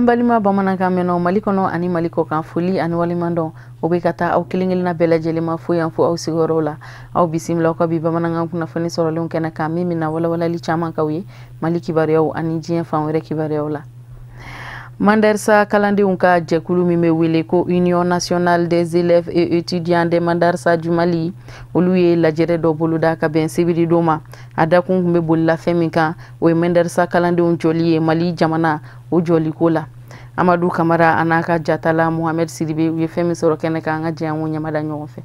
An balima bamanankan mɛnnaw Mali kɔnɔ ani Mali kɔkan, foli ani waleɲumandɔn o bɛ ka taa aw kelen kelenna bɛɛ lajɛlen ma fo yan, fo aw sigiyɔrɔw la. Aw bisimila aw ka bi bamanankan kunnafoni sɔrɔlenw kɛnɛ kan, min bɛna walawalali caman k'aw ye Mali kibaruyaw ani diɲɛ fan wɛrɛ kibaruyaw la. Mandarsa kalandenw ka jɛkulu min bɛ wele ko Union nationale des élèves et étudiants des Madarsa du Mali, olu ye lajɛrɛ dɔ boloda ka bɛn sibiridon ma. A dakun tun bɛ bolila fɛn min kan, o ye Mandarsa kalandenw jɔli ye Mali jamana o jɔliko la. Amadu Kamara a n'a ka jatala Mohamed Sidibe, u ye fɛn min sɔrɔ kɛnɛ kan, an ka jɛ an k'o ɲɛmada ɲɔgɔn fɛ.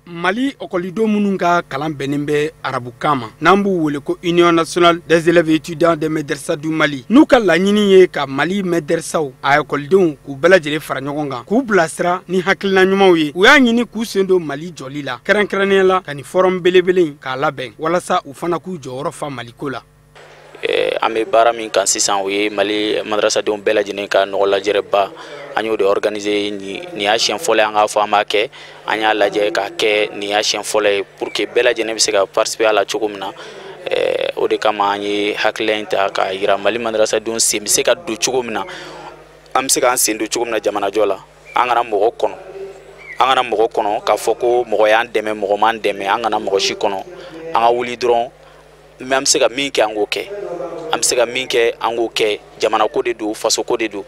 Mali ɔkɔlidenw minnu ka kalan bɛnnen bɛ arabukan ma, n'an b'u wele ko Union nationale des élèves étudiants des médersa du Mali, n'u ka laɲini ye ka Mali mɛdɛrisaw a ekɔlidenw k'u bɛɛ lajɛlen fara ɲɔgɔn kan, k'u bilasira ni hakilina ɲumanw ye, u y'a ɲini k'u sen don Mali jɔli la, kɛrɛnkɛrɛnnenya la ka nin forum belebele in k'a labɛn walasa u fana k'u jɔyɔrɔ fa Maliko la. An bɛ baara min kan sisan, o ye Mali madrasadenw bɛɛ lajɛlen ka nɔgɔ lajɛrɛba. An y'o de organiser. Nin y'a siɲɛ fɔlɔ ye an k'a fɔ an b'a kɛ. An y'a lajɛ k'a kɛ, nin y'a siɲɛ fɔlɔ ye, pour que bɛɛ lajɛlen bɛ se ka participer a la cogo min na. O de kama an ye hakilina in ta k'a yira Mali madrasadenw sen bɛ se ka don cogo min na, an bɛ se k'an sen don cogo min na jamanajɔ la. An kana mɔgɔ kɔnɔ, an kana mɔgɔ kɔnɔ k'a fɔ ko mɔgɔ y'an dɛmɛ, mɔgɔ m'an dɛmɛ. An kana mɔgɔ si kɔnɔ, an ka wuli dɔrɔn. Mais an bɛ se ka min kɛ, an k'o kɛ. An bɛ se ka min kɛ, an k'o kɛ. Jamana ko de don, faso ko de don.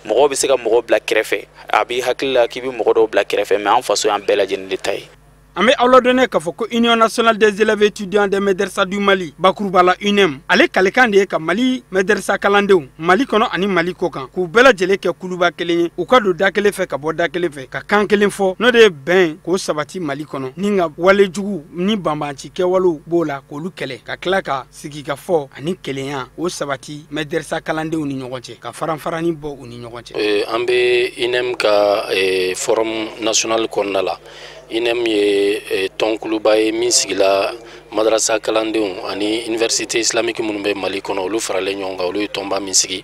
Mɔgɔw bɛ se ka mɔgɔ bila kɛrɛfɛ, a b'i hakili la k'i bɛ mɔgɔ dɔw bila kɛrɛfɛ, mais an faso y'an bɛɛ lajɛlen de ta ye. An bɛ aw ladɔnniya k'a fɔ ko Union nationale des élèves étudiants des médersa du Mali, bakuruba la UNEM, ale kalekan de ye ka Mali mɛdɛrisa kalandenw Mali kɔnɔ ani Mali kɔ kan, k'u bɛɛ lajɛlen kɛ kuluba kelen ye, u ka don da kelen fɛ ka bɔ da kelen fɛ, ka kan kelen fɔ, n'o de ye bɛn k'o sabati Mali kɔnɔ, ni ka walejugu ni banbanci kɛwalew b'o la k'olu kɛlɛ, ka tila ka sigikafɔ ani kelenya o sabati mɛdɛrisa kalandenw ni ɲɔgɔn cɛ, ka faranfarani bɔ u ni ɲɔgɔn cɛ. An bɛ UNEM ka forum national kɔnɔna la. UNEM ye tɔnkuluba ye min sigila madrasa kalandenw ani université islamique minnu bɛ Mali kɔnɔ, olu faralen ɲɔgɔn kan, olu ye tɔnba min sigi.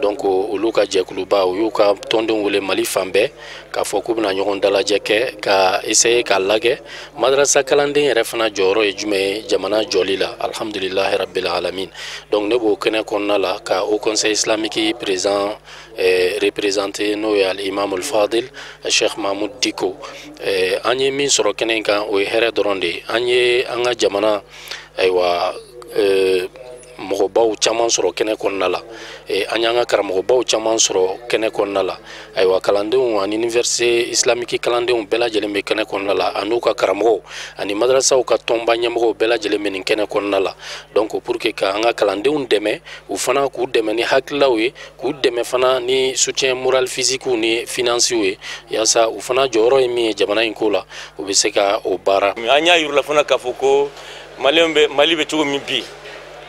Donc olu ka jɛkuluba, u y'u ka tɔndenw wele Mali fan bɛɛ k'a fɔ k'u bɛna ɲɔgɔn dalajɛ kɛ ka essayer k'a lajɛ madrasa kalanden yɛrɛ fana jɔyɔrɔ ye jumɛn ye jamana jɔli la. Alhamdulilahi rabbil alamin. Donc ne b'o kɛnɛ kɔnɔna la ka Haut Conseil islamique président représenté, n'o ye al-imam al-fadil Cheikh Mahmoud Dicko. An ye min sɔrɔ kɛnɛ in kan, o ye hɛrɛ dɔrɔn de ye. An ye an ka jamana, ayiwa, mɔgɔbaw caman sɔrɔ kɛnɛ kɔnɔna la, an y'an ka karamɔgɔbaw caman sɔrɔ kɛnɛ kɔnɔna la. Ayiwa, kalandenw ani université islamique kalandenw bɛɛ lajɛlen bɛ kɛnɛ kɔnɔna la, ani ka karamɔgɔw ani madrasaw ka tɔnba ɲɛmɔgɔw bɛɛ lajɛlen bɛ nin kɛnɛ kɔnɔna la. Donc pour que ka an ka kalandenw dɛmɛ, u fana k'u dɛmɛ ni hakililaw ye, k'u dɛmɛ fana ni soutien moral, physique ni financier ye, yaasa u fana jɔyɔrɔ ye min ye jamana in ko la, u bɛ se ka o baara. An y'a yir'u la fana k'a fɔ ko Maliyɛnw bɛ Mali bɛ cogo min bi,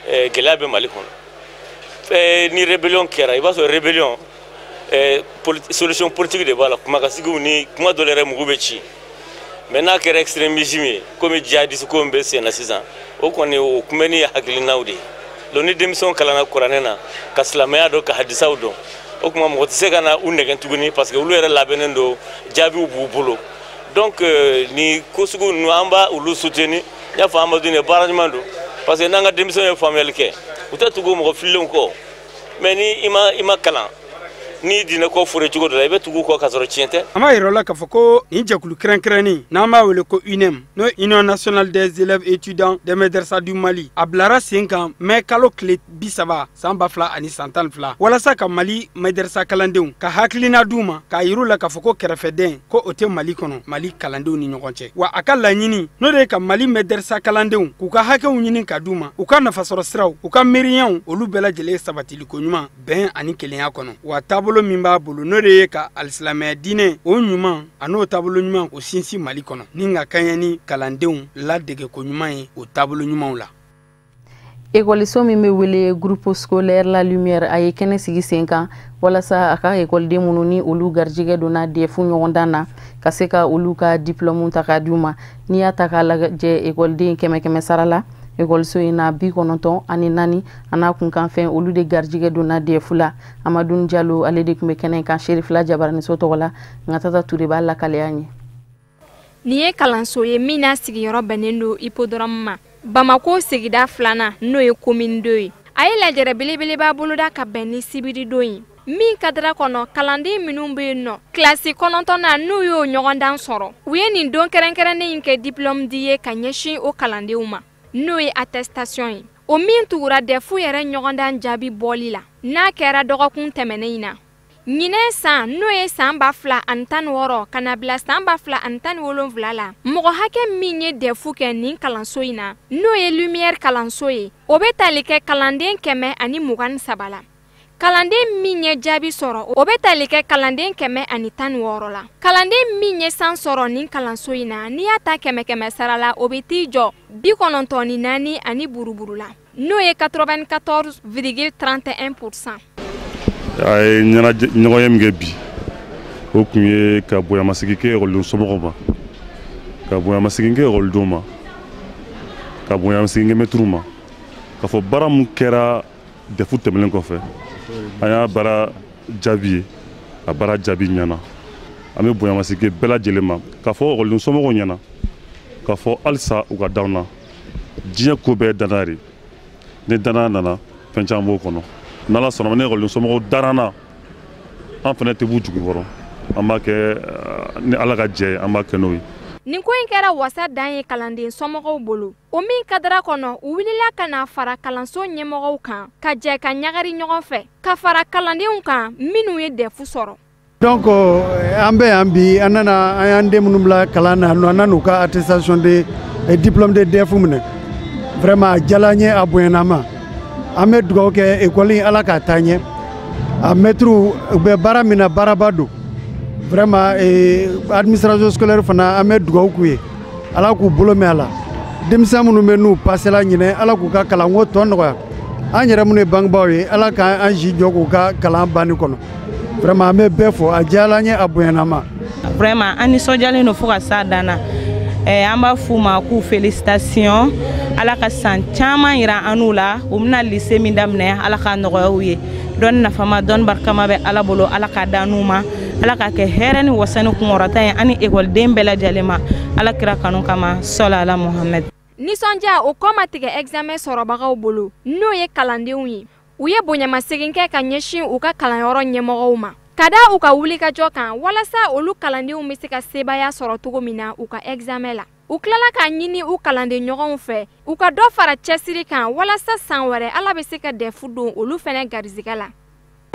gɛlɛya bɛ Mali kɔnɔ. Ni rébellion kɛra, i b'a sɔrɔ rébellion, solution politique de b'a la, kumakasigiw ni kuma dɔ yɛrɛ mugu bɛ ci. Mais n'a kɛra extrémisme ye, komi jihadiste ko min bɛ sen na sisan, o kɔni o kunbɛnni ye hakilinaw de ye. Donc ni denmisɛnw kalanna kuranɛ na, ka silamɛya dɔn, ka hadisaw dɔn, o tuma mɔgɔ tɛ se ka na u nɛgɛn tuguni, parce que olu yɛrɛ labɛnnen don, jaabiw b'u bolo. Donc ni ko sugu ninnu, an b'a olu soutenir. N y'a fɔ Amadu ye, baara ɲuman don, parce que n'an ka denmisɛnw ye faamuyali kɛ, u tɛ tugu mɔgɔ fililenw kɔ. Mais ni i ma kalan, n'i diinɛ kɔ fure cogo dɔ la, i bɛ tugu kɔ k'a sɔrɔ tiɲɛ tɛ. An b'a yira la k'a fɔ ko nin jɛkulu kɛrɛnkɛrɛnnen n'an b'a wele ko UNEM, n'o ye Union nationale des élèves étudiants des médersa du Mali, a bilara sen kan mɛ kalo tile 30 san 2012, walasa ka Mali mɛdɛrisa kalandenw ka hakilina d'u ma, k'a yir'u la k'a fɔ ko kɛrɛfɛdɛn ko o tɛ Mali kɔnɔ, Mali kalandenw ni ɲɔgɔn cɛ. Wa a ka laɲini, n'o de ye ka Mali mɛdɛrisa kalandenw k'u ka hakɛw ɲini ka d'u ma, u ka nafasɔrɔ siraw, u ka miiriyaw, olu bɛɛ lajɛlen sabatiliko ɲuman bɛn ani kelenya kɔnɔ. Wa taabolo min b'a bolo, n'o de ye ka alisilamɛya diinɛ o ɲuman a n'o taabolo ɲuman o sinsin Mali kɔnɔ, ni ka kaɲɛ ni kalandenw ladegeko ɲuman ye o taabolo ɲumanw la. Ekɔliso min bɛ wele Groupe scolaire La Lumière, a ye kɛnɛ sigi sen kan walasa a ka ekɔliden minnu ni olu garijɛgɛ donna DEF ɲɔgɔndan na, ka se ka olu ka diplôme ta k'a d'u ma. N'i y'a ta k'a lajɛ, ekɔliden kɛmɛ kɛmɛ sara la, ekɔliso in na, 94 a n'a kunkanfɛn, olu de garijɛgɛ donna DEF la. Amadu Jalo, ale de tun bɛ kɛnɛ kan Serifila Jabaraniso tɔgɔ la. Nka Tata Ture b'a lakaleya ɲɛ. Nin ye kalanso ye min n'a sigiyɔrɔ bɛnnen don hippodrome ma, Bamako sigida filanan, n'o ye commune 2 ye. A ye lajɛrɛ belebeleba boloda ka bɛn ni sibiridon ye. Min kadara kɔnɔ, kalanden minnu bɛ yen nɔ kilasi 9 na, n'u y'o ɲɔgɔndan sɔrɔ, u ye nin don kɛrɛnkɛrɛnnen in kɛ diplôme di ye ka ɲɛsin o kalandenw ma, n'o ye attestation ye. O min tugura DEF yɛrɛ ɲɔgɔndan jaabi bɔli la, n'a kɛra dɔgɔkun tɛmɛnen in na. Ɲinɛ san, n'o ye san 2016 ka na bila san 2017 la, mɔgɔ hakɛ min ye DEF kɛ nin kalanso in na, n'o ye Lumière kalanso ye, o bɛ tali kɛ kalanden 123 la. Kalanden min ye jaabi sɔrɔ, o bɛ tali kɛ kalanden 116 la. Kalanden min ye san sɔrɔ nin kalanso in na, n'i y'a ta 100 100 sara la, o bɛ t'i jɔ 94 ani buruburu la, n'o ye 94,31%. A ye ɲɔgɔn ye min kɛ bi, o tun ye ka bonyamasegin kɛ ekɔliden somɔgɔw ma, ka bonyamasegin kɛ ekɔlidenw ma, ka bonyamasegin kɛ mɛtiriw ma, k'a fɔ baara min kɛra DEF tɛmɛnen kɔfɛ, an y'a baara jaabi ye, a baara jaabi ɲɛna. An bɛ bonyamasegin kɛ bɛɛ lajɛlen ma, k'a fɔ ekɔliden somɔgɔw ɲɛna, k'a fɔ halisa u ka d'anw na. Diɲɛ ko bɛɛ ye danaya de ye. Ni danaya nana, fɛn caman b'o kɔnɔ. N'Ala sɔnna ma, ni ekɔliden somɔgɔw dara an na, an fana tɛ b'u jigi kɔrɔ. An b'a kɛ ni Ala ka jɛ ye, an b'a kɛ n'o ye. Nin ko in kɛra wasa dan ye kalanden somɔgɔw bolo. O min kadara kɔnɔ, u wulila ka na fara kalanso ɲɛmɔgɔw kan, ka jɛ ka ɲagari ɲɔgɔn fɛ, ka fara kalandenw kan minnu ye DEF sɔrɔ. Donc an bɛ yan bi, an nana an y'an den minnu bila kalan na, an nan'u ka attestation de diplôme de DEF minɛ. Vraiment a diyara n ye, a bonyana n ma. An bɛ dugawu kɛ école in, Ala k'a taa ɲɛ. A maîtres u bɛ baara min na, baaraba don. Vraiment administration scolaire fana, an bɛ dugawu k'u ye, Ala k'u bolo mɛn a la. Denmisɛn minnu bɛ n'u pasela ɲinɛ, Ala k'u ka kalanko tɔ nɔgɔya. An yɛrɛ minnu ye bangebaaw ye, Ala k'an si jɔ k'u ka kalan banni kɔnɔ. Vraiment an bɛ bɛɛ fo, a diyara n ye, a bonyana n ma. Vraiment an nisɔndiyalen don fo ka s'a dan na. An b'a f'u ma k'u félicitation. Ala ka san caman yira an n'u la. U bɛna lycée min daminɛ, Ala k'a nɔgɔya u ye. Dɔnni nafama, dɔnni barikama bɛ Ala bolo, Ala k'a d'an n'u ma. Ala k'a kɛ hɛrɛ ni wasa ni kunkɔrɔta ye ani ekɔliden bɛɛ lajɛlen ma, Ala kira kanu kama, sɔla ala Muhamɛd. Nisɔndiya o kɔ ma tigɛ examen sɔrɔbagaw bolo, n'o ye kalandenw ye. U ye bonyamasegin kɛ ka ɲɛsin u ka kalanyɔrɔ ɲɛmɔgɔw ma, ka da u ka wulikajɔ kan walasa olu kalandenw bɛ se ka sebaaya sɔrɔ cogo min na u ka examen la. U tilala k'a ɲini u kalanden ɲɔgɔnw fɛ, u ka dɔ fara cɛsiri kan walasa san wɛrɛ Ala bɛ se ka DEF don olu fɛnɛ garizigɛ la.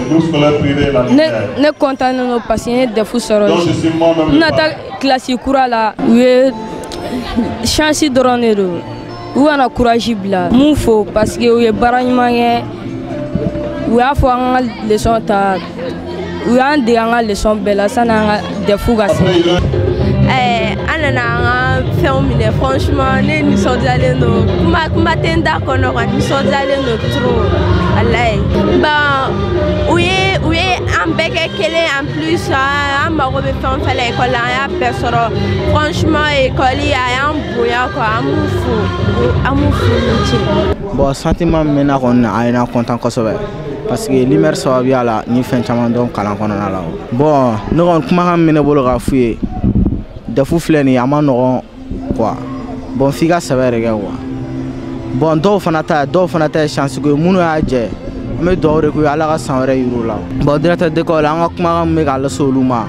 Ne content don parce que n ye DEF sɔrɔ. N na taa kilasi kura la, u ye chance dɔrɔn de don. U kana courage bila. Mun fo parce que u ye baara ɲuman kɛ. U y'a fɔ an ka leçon ta, u y'an dege an ka leçon bɛɛ la sani an ka DEF ka se. An nana an ka fɛnw minɛ, franchement ne nisɔndiyalen don. Kuma tɛ n da kɔnɔ quoi, nisɔndiyalen don trop, walayi. Bon, u ye an bɛɛ kɛ kelen, en plus an mago bɛ fɛn o fɛn la école la, an y'a bɛɛ sɔrɔ. Franchement école a y'an bonya quoi, an b'u fo, an b'u fo ni ce. Bon, sentiment min bɛ n na kɔni, a ye n na content kosɛbɛ. Parce que Lumière sababuya la, n ye fɛn caman dɔn kalan kɔnɔna la. Bon, ne kɔni kumakan min bɛ ne bolo k'a f'u ye, DEF filɛ nin ye, a ma nɔgɔn quoi. Bon, f'i ka sɛbɛ de kɛ quoi. Bon, dɔw fana ta ye chance ko ye, minnu y'a jɛ, an bɛ dugawu de k'u ye, Ala ka san wɛrɛ yir'u la. Bon, directeur d'école, an ka kumakan min bɛ k'a lase olu ma,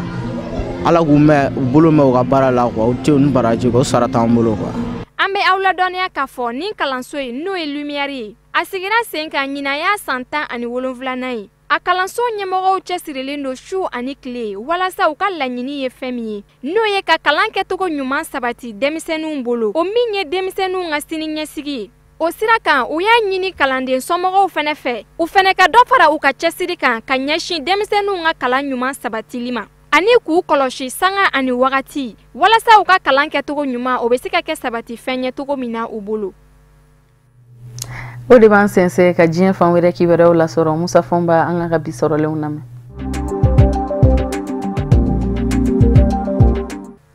Ala k'u mɛn, u bolo mɛn u ka baara la quoi, u tɛ u ni baraji quoi, o sara t'an bolo quoi. An bɛ aw ladɔnniya k'a fɔ nin kalanso in, n'o ye Lumière ye, a sigira sen kan ɲinan y'a san 17nan ye. A kalanso ɲɛmɔgɔw cɛsirilen don su ani tile walasa u ka laɲini ye fɛn min ye, n'o ye ka kalan kɛcogo ɲuman sabati denmisɛnninw bolo, o min ye denmisɛnninw ka sini ɲɛsigi ye. O sira kan, u y'a ɲini kalanden somɔgɔw fɛnɛ fɛ, u fɛnɛ ka dɔ fara u ka cɛsiri kan ka ɲɛsin denmisɛnninw ka kalan ɲuman sabatili ma, ani k'u kɔlɔsi sanga ani wagati walasa u ka kalan kɛcogo ɲuman o bɛ se ka kɛ sabati fɛn ye cogo min na u bolo. O de b'an sɛnsɛn ka diɲɛ fan wɛrɛ kibaruyaw lasɔrɔ. Musa Fɔnba, an ka bi sɔrɔlenw lamɛn.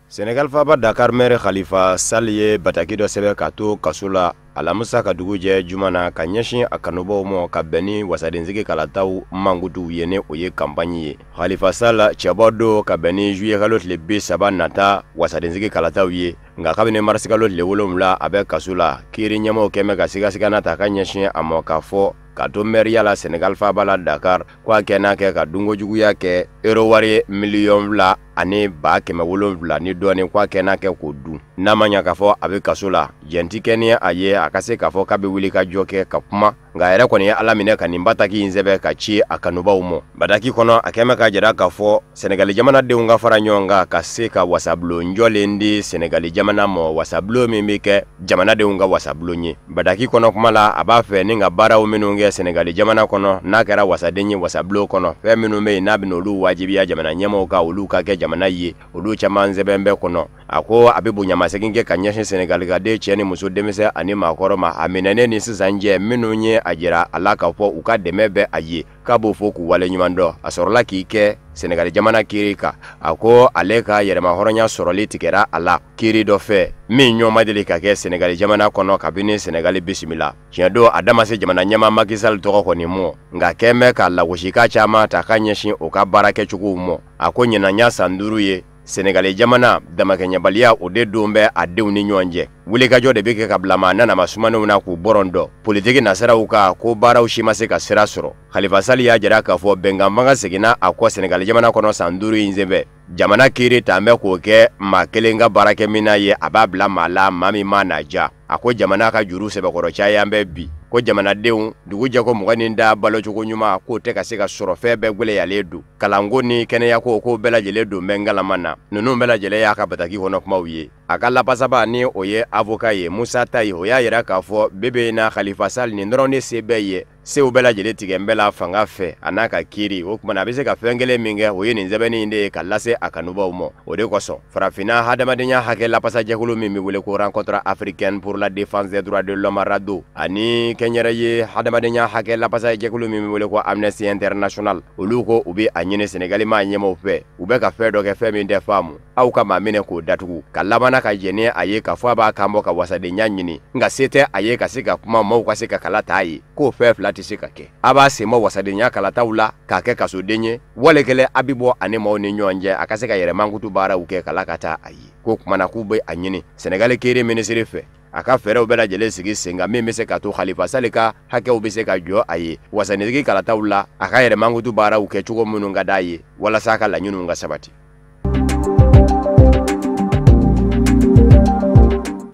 Senegal faaba Dakar maire Khalifa Sall ye bataki dɔ sɛbɛn k'a to kaso la alamisa ka dugu jɛ juma na, ka ɲɛsin a kanubaw ma, ka bɛn ni wasadensigi kalataw mankutuw ye, ni o ye campagne ye. Khalifa Sall cɛbɔ don ka bɛn ni juillet kalo tile 30 nata wasadensigi kalataw ye. Nka kabini mars kalo tile 7 a bɛ kaso la, kiiri ɲɛmaaw kɛn bɛ ka sigasigana ta ka ɲɛsin a ma k'a fɔ ka to mɛriya la Senegal faaba la Dakar, ko a kɛ n'a kɛ ka dunkojuguya kɛ euro wari 2,700,000 ni dɔɔnin, ko a kɛ n'a kɛ k'o dun. N'a ma ɲa k'a fɔ a bɛ kaso la, jɛn ti kɛ ni a ye a ka se k'a fɔ k'a bɛ wuli ka jɔ kɛ ka kuma. Nka a yɛrɛ kɔni ye Ala minɛ ka nin bataki in sɛbɛn ka ci a kanubaw ma. Bataki kɔnɔ, a kɛn bɛ k'a jira k'a fɔ Senegali jamanadenw ka fara ɲɔgɔn kan ka se ka wasabulon jɔlen di Senegali jamana ma, wasabulon min bɛ kɛ jamanadenw ka wasabulon ye. Bataki kɔnɔ kuma la, a b'a fɛ ni ka baaraw minnu kɛ Senegali jamana kɔnɔ, n'a kɛra wasaden ye wasabulon kɔnɔ, fɛn minnu bɛ yen n'a bɛna olu wajibiya jamana ɲɛmaaw kan, olu ka kɛ jamana ye, olu caman sɛbɛn bɛ kɔnɔ. A ko a bɛ bonyamasegin kɛ ka ɲɛsin Senegalikaden cɛ ni muso, denmisɛn ani maakɔrɔ ma, a minɛnen ni sisan cɛ minnu ye a jira a la k'a fɔ u ka dɛmɛ bɛ a ye, k'a b'o fɔ k'u waleɲuman dɔn. A sɔrɔla k'i kɛ Senegali jamana kiiri kan. A ko ale ka yɛrɛmahɔrɔnya sɔrɔli tigɛra a la kiiri dɔ fɛ min ɲɔgɔn ma deli ka kɛ Senegali jamana kɔnɔ kabini Senegali bisimila. Tiɲɛ don, a da ma se jamana ɲɛmaa Macky Sall tɔgɔ kɔni mɔ, nka kɛn bɛ ka lagosikan caman ta ka ɲɛsin o ka baara kɛcogow mɔ. A ko ɲinan y'a san 5 ye Senegali jamana damakɛɲɛbaliya o de don bɛ a denw ni ɲɔgɔn cɛ. Wulikajɔ de bɛ kɛ ka bila maa nana sumanenw na k'u bɔrɔn dɔn politiki nasiraw kan, ko baaraw si ma se ka sira sɔrɔ. Khalifa Sall y'a jira k'a fɔ bɛnkan fanga seginna a kɔ Senegali jamana kɔnɔ san 5 in senfɛ. Jamana kiiri tan bɛ k'o kɛ maa kelen ka baarakɛminɛn ye, a b'a bila maa la maa min ma n'a ja. A ko jamana ka juru sɛbɛkɔrɔ caya bɛ bi, ko jamanadenw dugu jɛ ko mɔgɔ ni da balocogo ɲuman k'o tɛ ka se ka sɔrɔ, fɛn bɛɛ gwɛlɛyalen don, kalanko ni kɛnɛyako k'o bɛɛ lajɛlen don bɛ ngalama na. Ninnu bɛɛ lajɛlen y'a ka bataki kɔnɔ kumaw ye. A ka lapasaba ni o ye avocat ye Musa Tayi, o y'a yira k'a fɔ bebe na Khalifa Sall nin dɔrɔn de se bɛɛ ye, sew bɛɛ lajɛlen tigɛ n bɛɛ la fanga fɛ a n'a ka kiiri. O kumana a bɛ se ka fɛn kelen min kɛ, o ye nin sɛbɛnni in de ye ka lase a kanubaw ma. O de kosɔn farafinna hadamadenya hakɛ lapasajɛkulu min bɛ wele ko Rencontre africaine pour la défense des droits de l'homme RADDHO, ani kɛnyɛrɛye hadamadenya hakɛ lapasajɛkulu min bɛ wele ko Amnesty International, olu ko u bɛ a ɲini Senegali maa ɲɛmaaw fɛ, u bɛ ka fɛn dɔ kɛ fɛn min tɛ faamu, aw ka maa minɛ k'o datugu, ka labanna ka jɛn a ye k'a fɔ a b'a kan bɔ ka wasadenya ɲini, nka se tɛ a ye ka se ka kuma maaw ka se ka kala t'a ye, k'o fɛn fila tɛ se ka kɛ. A b'a sen bɔ wasadenya kalataw la k'a kɛ kasoden ye, wale kɛlen a bɛ bɔ ani maaw ni ɲɔgɔn cɛ, a ka se ka yɛrɛ mankutu baaraw kɛ kala ka taa a ye. Ko kumana k'u bɛ a ɲini Senegali kiiri minisiri fɛ, a ka fɛɛrɛw bɛɛ lajɛlen sigi sen kan min bɛ se ka to Khalifa Sall ka hakɛw bɛ se ka jɔ a ye wasanitigi kalataw la, a ka yɛrɛ mankutu baaraw kɛ cogo minnu ka d'a ye walasa a ka laɲiniw ka sabati.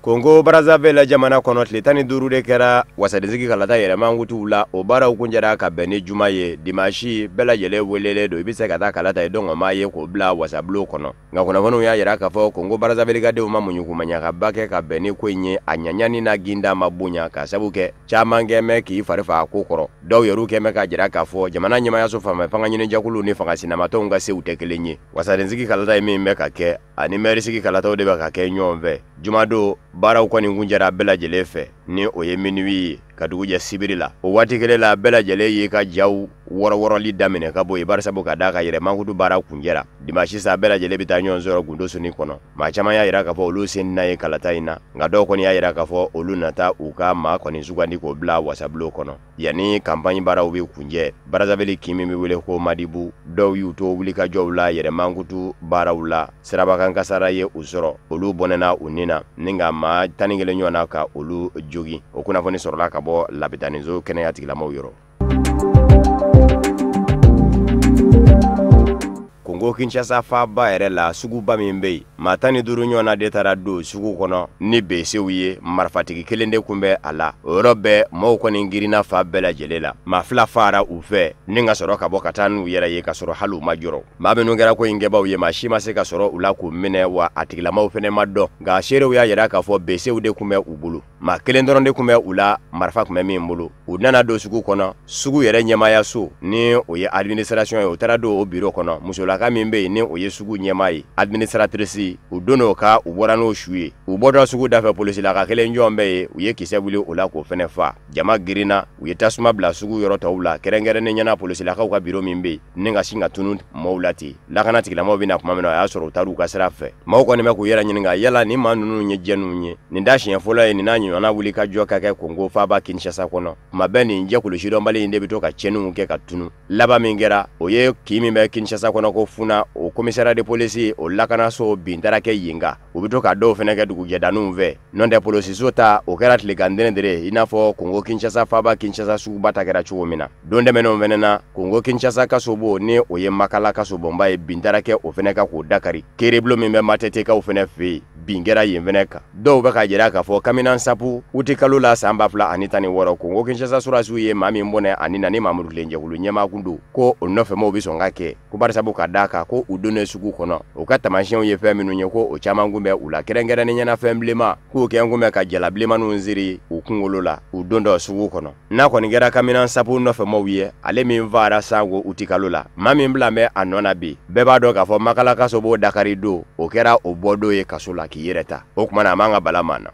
Kongo Brazzaville jamana kɔnɔ, tile 15 de kɛra wasadensigi kalata yɛrɛ mankutuw la. O baaraw kun jɛra ka bɛn ni juma ye. Dimanche bɛɛ lajɛlen welelen don, i bɛ se ka taa kalata ye dɔn maa ye k'o bila wasabulon kɔnɔ. Nka kunnafoniw y'a jira k'a fɔ Kongo Brazzaville kadenw ma muɲukumaɲagaba kɛ ka bɛn ni ko in ye, a ɲaɲani n'a ginda ma bonya ka sabu kɛ caman kɛ mɛn k'i fari faga ko kɔrɔ. Dɔw yɛrɛ kɛ mɛn k'a jira k'a fɔ jamana ɲɛmaayaso fanfɛ fanga ɲinijɛkulu ni fanga sinamatɔnw ka sew tɛ kelen ye. Wasadensigi kalata ye min bɛ ka kɛ ani mɛrisigi kalataw de bɛ ka kɛ ɲɔgɔn fɛ. Jumadon baaraw kɔni kun jɛra bɛɛ lajɛlen fɛ ni o ye minuit ye ka dugu jɛ sibiri la. O waati kelen la bɛɛ lajɛlen y'i ka jaw wɔrɔwɔrɔli daminɛ ka bɔ yen, barisabu ka d'a ka yɛrɛ mankutu baara kun jɛra. Dimanche sa bɛɛ lajɛlen bɛ taa ɲɔgɔn sɔrɔ gundo soni kɔnɔ. Maa caman y'a jira k'a fɔ olu sen tɛna ye kalata in na, nka dɔw kɔni y'a jira k'a fɔ olu nata u ka maa kɔni sugandi k'o bila wasabulon kɔnɔ. Yanni campagne baaraw bɛ kunjɛ, Brazzaville kin min bɛ wele ko Madibu, dɔw y'u to wulikajɔw la yɛrɛ mankutu baaraw la, sirabakan kasara ye u sɔrɔ, olu bɔnɛna u ni na, ni ka maa 11 ɲɔgɔn na ka olu jogin. O kunnafoni sɔrɔla ka bɔ labitaniso kɛnɛya tigilamɔgɔw yɔrɔ. Kongo Kinshasa faaba yɛrɛ la, suguba min bɛ yen, maa 15 ɲɔgɔn na de taara don sugu kɔnɔ ni besew ye, marifatigi kelen de kun bɛ a la. O yɔrɔ bɛɛ maaw kɔni girinna fa bɛɛ lajɛlen la. Maa 2 fara u fɛ ni ka sɔrɔ ka bɔ ka taa n'u yɛrɛ ye ka sɔrɔ hali u ma jɔrɔ. Maa minnu kɛra ko in kɛbaaw ye, maa si ma se ka sɔrɔ u la k'u minɛ, wa a tigilamaw fɛnɛ ma dɔn. Nka seerew y'a jira k'a fɔ besew de kun bɛ u bolo. Maa kelen dɔrɔn de kun bɛ u la, marifa kun bɛ min bolo. U nana don sugu kɔnɔ, sugu yɛrɛ ɲɛmaayaso ni o ye administration ye, u taara don o bureau kɔnɔ. Musolaka min bɛ yen ni o ye sugu ɲɛmaa ye, administratrice, u donn'o kan, u bɔra n'o su ye. U bɔtɔ sugu dafɛ, polisilaka kelen jɔn bɛ yen, u ye kisɛ wuli o la k'o fɛnɛ fa. Jama girinna, u ye tasuma bila sugu yɔrɔ tɔw la, kɛrɛnkɛrɛnnen ɲɛna polisilakaw ka bureau min bɛ yen, ni ka sin ka tunu maaw la ten. Lakana tigilamɔgɔw bɛ na tuma min na, o y'a sɔrɔ u taar'u ka sira fɛ. Maaw kɔni bɛ k'u yɛrɛ ɲininka, yala ni maa ninnu ye jɛnniw ye? Nin da siɲɛ fɔlɔ ye nin n'a ɲɔgɔnna wuli ka jɔ ka kɛ Kongo faaba Kinshasa kɔnɔ. Tuma bɛɛ nin jɛkulu sidɔnbali in de bɛ to ka tiɲɛniw kɛ ka tunu. Laban min kɛra, o ye kin min bɛ Kinshasa kɔnɔ ko Funa, o commissariat de police, o lakanaso bintɔ taara kɛ yen kan. U bɛ to ka dɔw fɛnɛ kɛ dugujɛdaninw fɛ. Nɔntɛ polosiso ta o kɛra tilegan dɛnɛdɛrɛ, i n'a fɔ Kongo Kinshasa faaba Kinshasa suguba ta kɛra cogo min na. Don tɛmɛnenw fɛnɛ na, Kongo Kinshasa kasobo ni o ye Makala kasobonba ye, bin taara kɛ o fɛnɛ kan k'o dakari. Kerebulon min bɛ Matetekaw fɛnɛ fɛ yen, bin kɛra yen fɛnɛ kan. Dɔw bɛ ka jira k'a fɔ kamina sapu uti kalo la san 2016, Kongo Kinshasa surasiw ye maa min bɔnɛ ani na ni Mamadu Tilenjɛkulu ɲɛmaa kun don, ko o nɔfɛmaaw bɛ sɔn ka kɛ ko barisabu ka d'a kan ko u donnen sugu kɔnɔ, u ka taamasiyɛnw ye fɛn minnu ye, ko o caman kun bɛ u la, kɛrɛnkɛrɛnnen ɲɛna fɛn bilenman, k'u kɛ kun bɛ ka jala bilenmaninw siri u kunkolo la u don dɔ sugu kɔnɔ. N'a kɔni kɛra kamina sapu nɔfɛmaaw ye, ale min faara sango uti kalo la, maa min bila bɛ a nɔ na bi, bɛɛ b'a dɔn k'a fɔ Makala kasobo dakari don, o kɛra o bɔdon ye kaso la k'i yɛrɛ ta. O tuma na a man ka bala maa na.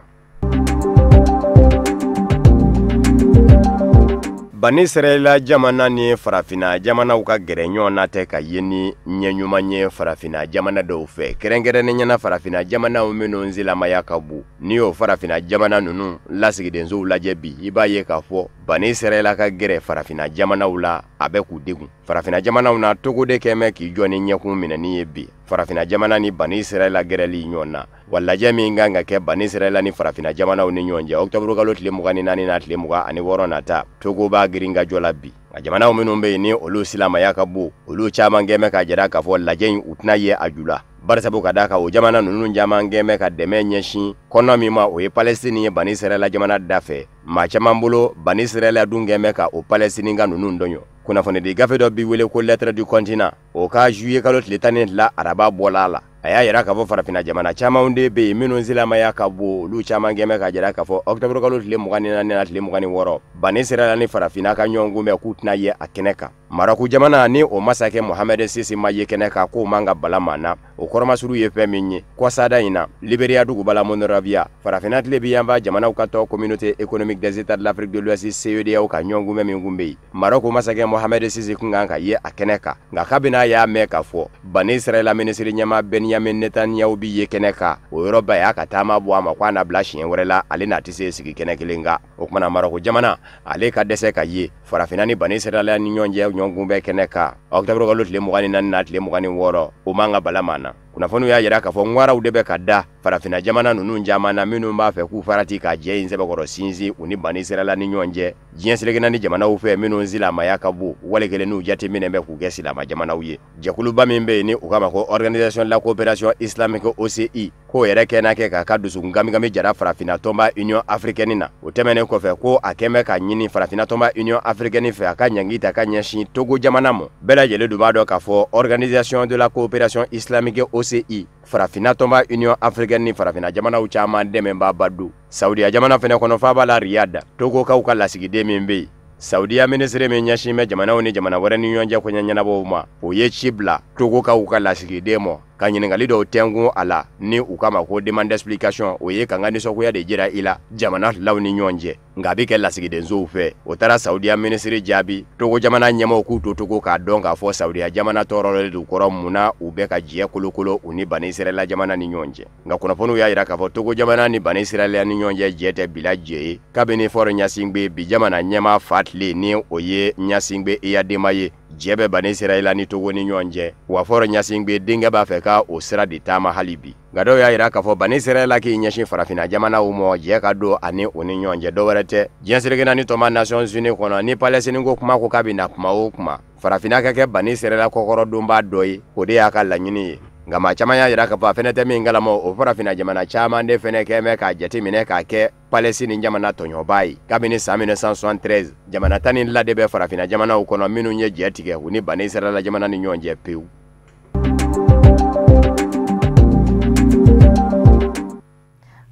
Bani Israɛla jamana ni farafinna jamanaw ka gɛrɛ ɲɔgɔn na tɛ ka ye ni ɲɛ ɲuman ye farafinna jamana dɔw fɛ, kɛrɛnkɛrɛnnen ɲɛna farafinna jamanaw minnu silamaya ka bon. N'i y'o farafinna jamana ninnu lasigidensow lajɛ bi, i b'a ye k'a fɔ Bani Israɛla ka gɛrɛ farafinna jamanaw la, a bɛ k'u degun. Farafinna jamanaw na, Togo de kɛn bɛ k'i jɔ ni ɲɛkun minɛni ye bi farafinna jamana ni Bani Israɛla gɛrɛli ɲɔgɔn na. Wa lajɛ min kan ka kɛ Bani Israɛla ni farafinna jamanaw ni ɲɔgɔn cɛ octobre kalo tile 24 n'a tile 26 nata, Togo b'a girin ka jɔ la bi. Nka jamanaw minnu bɛ yen ni olu silamaya ka bon, olu caman kɛn bɛ k'a jira k'a fɔ lajɛ in u tɛna ye a ju la. Barisabu ka d'a kan o jamana ninnu caman kɛn bɛ ka dɛmɛ ɲɛsin kɔnɔ min ma, o ye Palestine ye Bani Israɛla jamana da fɛ. Maa caman bolo, Bani Israɛla dun kɛn bɛ ka o Palestine ka ninnu dɔɲɔ. Kunnafonidi gafe dɔ bi wele ko Lettre du Continent, o ka juillet kalo tile 12 araba bɔla a la. A y'a yira k'a fɔ farafinna jamana camanw de bɛ yen minnu silamaya ka bon, olu caman kɛn bɛ k'a jira k'a fɔ octobre kalo tile 24 n'a tile 26, Bani Israɛla ni farafinna ka ɲɔgɔn kunbɛn k'u tɛna ye a kɛnɛ kan. Marɔku jamana ni o masakɛ Mohamed Sisi ma ye kɛnɛ kan, k'o man ka bala maa na. O kɔrɔmasuru ye fɛn min ye, kɔsada in na, Liberia duguba la Monrovia, farafinna tile bi yanfan jamanaw ka tɔn Communauté économique des États de l'Afrique de l'Ouest CEDEAO ka ɲɔgɔn kunbɛn min kun bɛ yen, Marɔku masakɛ Mohamed Sisi kun kan ka ye a kɛnɛ kan. Nka kabini a y'a mɛn k'a fɔ Bani Israɛla minisiri ɲɛmaa Benyamin Netanyahu bi ye kɛnɛ kan, o yɔrɔ bɛɛ a y'a ka taama bɔ a ma k'a na bila siɲɛ wɛrɛ la, ale n'a tɛ se sigi kɛnɛ kelen kan. O kumana Marɔku jamana ale ka dɛsɛ ka ye farafinna ni Bani Israɛla ni ɲɔgɔn cɛ ɲɔgɔn kunbɛn kɛnɛ kan octobre kalo tile 24 n'a tile 26, o man ka bala maa na. Kunnafoniw y'a jira k'a fɔ ŋwaraw de bɛ ka da farafinna jamana ninnu caman na minnu b'a fɛ k'u farati ka jɛ in sɛbɛkɔrɔ sinsin u ni Bani Israɛla ni ɲɔgɔn cɛ diɲɛ seleke naani jamanaw fɛ minnu silamaya ka bon, wale kelen n'u jateminɛ bɛ k'u kɛ silama jamanaw ye. Jɛkuluba min bɛ yen ni u k'a ma ko Organisation de la coopération islamique OCI, k'o yɛrɛ kɛ n'a kɛ k'a ka dusukun kamikami jara farafinna tɔnba Union africaine na. O tɛmɛnen kɔfɛ, ko a kɛn bɛ ka ɲini farafinna tɔnba Union africaine fɛ a ka ɲangi ta ka ɲɛsin Togo jamana ma. Bɛɛ lajɛlen dun b'a dɔn k'a fɔ Organisation de la coopération islamique OCI, farafinna tɔnba Union africaine ni farafinna jamanaw caman dɛmɛbaaba don. Saudiya jamana fɛnɛ kɔnɔ, faaba la Riyad, Togokaw ka lasigiden min bɛ yen, Saudiya minisiri min ɲɛsin bɛ jamanaw ni jamana wɛrɛ ni ɲɔgɔn cɛ koɲɛ ɲɛnabɔw ma, o ye ci bila Togokaw ka lasigiden ma ka ɲininkali dɔw tɛnkun a la ni u k'a ma ko demande d'explication. O ye k'an ka nisɔngoya de jira i la jamana filaw ni ɲɔgɔn cɛ, nka a bɛ kɛ lasigidensow fɛ. O taara Saudiya minisiri jaabi Togo jamana ɲɛmaaw k'u to Togo k'a dɔn k'a fɔ Saudiya jamana tɔɔrɔlen don kɔrɔ, mun na u bɛ ka jɛ kolokolo u ni Bani Israɛla jamana ni ɲɔgɔn cɛ. Nka kunnafoniw y'a jira k'a fɔ Togo jamana ni Bani Israɛla ni ɲɔgɔn cɛ jɛ tɛ bila jɛ ye kabini Faure Gnassingbé bi jamana ɲɛmaa fa tile, ni o ye Gnassingbé Eyadema ye. Jɛ bɛ Bani Israɛla ni Togo ni ɲɔgɔn cɛ, wa Faure Gnassingbé denkɛ b'a fɛ ka o sira de taama hali bi. Nka dɔw y'a jira k'a fɔ Bani Israɛla k'i ɲɛsin farafinna jamanaw ma, jɛ ka don ani o ni ɲɔgɔn cɛ, dɔwɛrɛ tɛ diɲɛ seleke naani tɔnba Nations Unies kɔnɔ ni Palestine ko kuma ko k'a bɛ na kuma o kuma, farafinna ka kɛ Bani Israɛla kɔkɔrɔdonba dɔ ye, o de y'a ka laɲini ye. Nka maa caman y'a jira k'a fɔ a fɛnɛ tɛ min kalama, o farafinna jamana caman de fɛnɛ kɛn bɛ k'a jateminɛ k'a kɛ Palestine jamana tɔɲɔba ye. Kabini san 1973, jamana 12 de bɛ farafinna jamanaw kɔnɔ minnu ye jɛ tigɛ u ni Bani Israɛla jamana ni ɲɔgɔn cɛ pewu.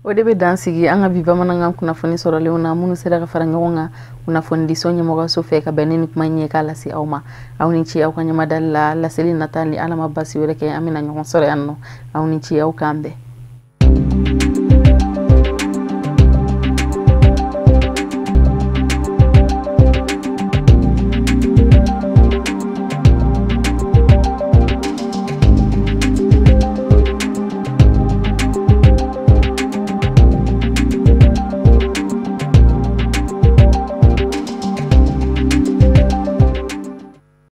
O de bɛ dan sigi an ka bi bamanankan kunnafoni sɔrɔlenw na minnu sera ka fara ɲɔgɔn kan kunnafonidiso ɲɛmɔgɔso fɛ ka bɛn ni nin kuma in ye k'a lase aw ma. Aw ni ce aw ka ɲɛmadali la. Laseli nata ni Ala ma basi wɛrɛ kɛ, an bɛna ɲɔgɔn sɔrɔ yan nɔ. Aw ni ce, aw k'an bɛn.